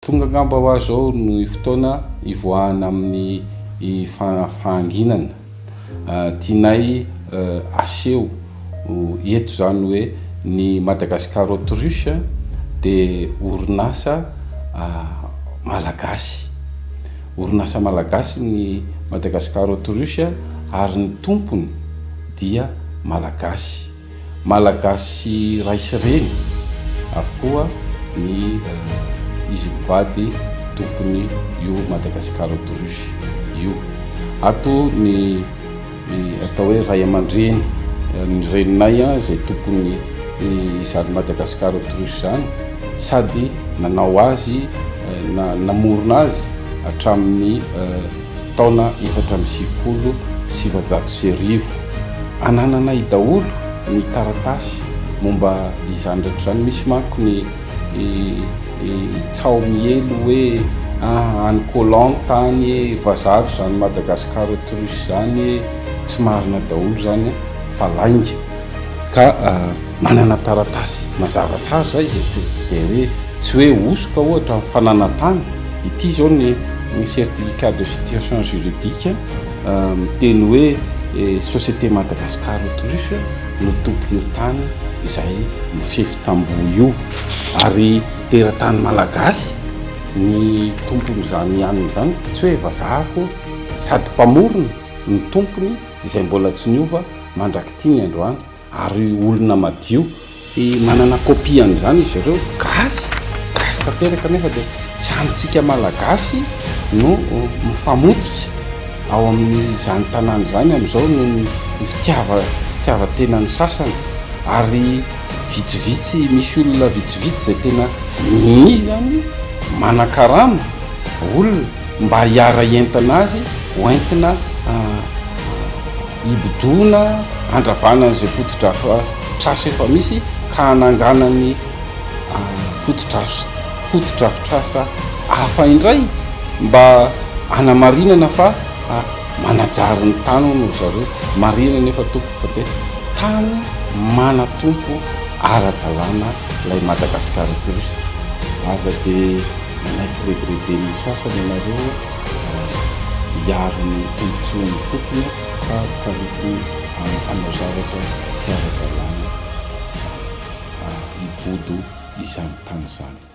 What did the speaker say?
Tonga angamba hoa zao ny fotoana hivoahana amin'ny fahanginana. Tianay aseho eto izany hoe ny Madagascar Autruche dia orinasa malagasy. Orinasa malagasy ny Madagascar Autruche ary ny tompony dia malagasy. Malagasy ray sy reny avokoa ny izy mivady tompony io Madagascar Autruche io. Ato ny atao hoe ray aman-dreny, ny reninay izay tompony izany Madagascar Autruche izany sady nanao azy na namorona azy hatramin'ny taona 1994. Anananay daholo ny taratasy momba izany rehetra izany. Misy manko ny tsaho miely hoe any Koh Lanta any e, vazaha izany Madagascar Autruche izany e. Tsy marina daholo izany fa lainga. Ka manana taratasy mazava tsara izay izay tsy dia hoe tsy hoe hosoka ohatra ny fananan-tany. Ity izao ny certificat de situation juridique miteny hoe Société Madagascar Autruche no tompon'io tany izay mifefy tamboho io ary teratany malagasy ny tompon'izany hanina izany fa tsy hoe vazaha akory sady mpamorona ny tompony izay mbola tsy niova mandrak'ity ny androany ary olona madio manana copie an'izany izy ireo, gasy, gasy tanteraka nefa dia samy tsika malagasy no mifamotika ao amin'izany tanàna izany amin'izao noho ny fitiava fitiavan-tenan'ny sasany ary vitsivitsy misy olona vitsivitsy izay tena minia izany manakarama olona mba hiara-hientana azy hoentina hibodoana handravana an'izay fotodrafitrasa efa misy ka hananganany fotodrafitrasa hafa indray mba hanamarinana fa manajary ny tany hono ry zareo. Marihina nefa tompoko fa dia tany manan-tompo ara-dalàna ilay Madagascar Touriste. Aza dia manaiky rebireben'ny sasany ianareo hiaro ny tombontsoany fotsiny fa taritiny hanao zavatra tsy ara-dalàna hibodo izany tany izany.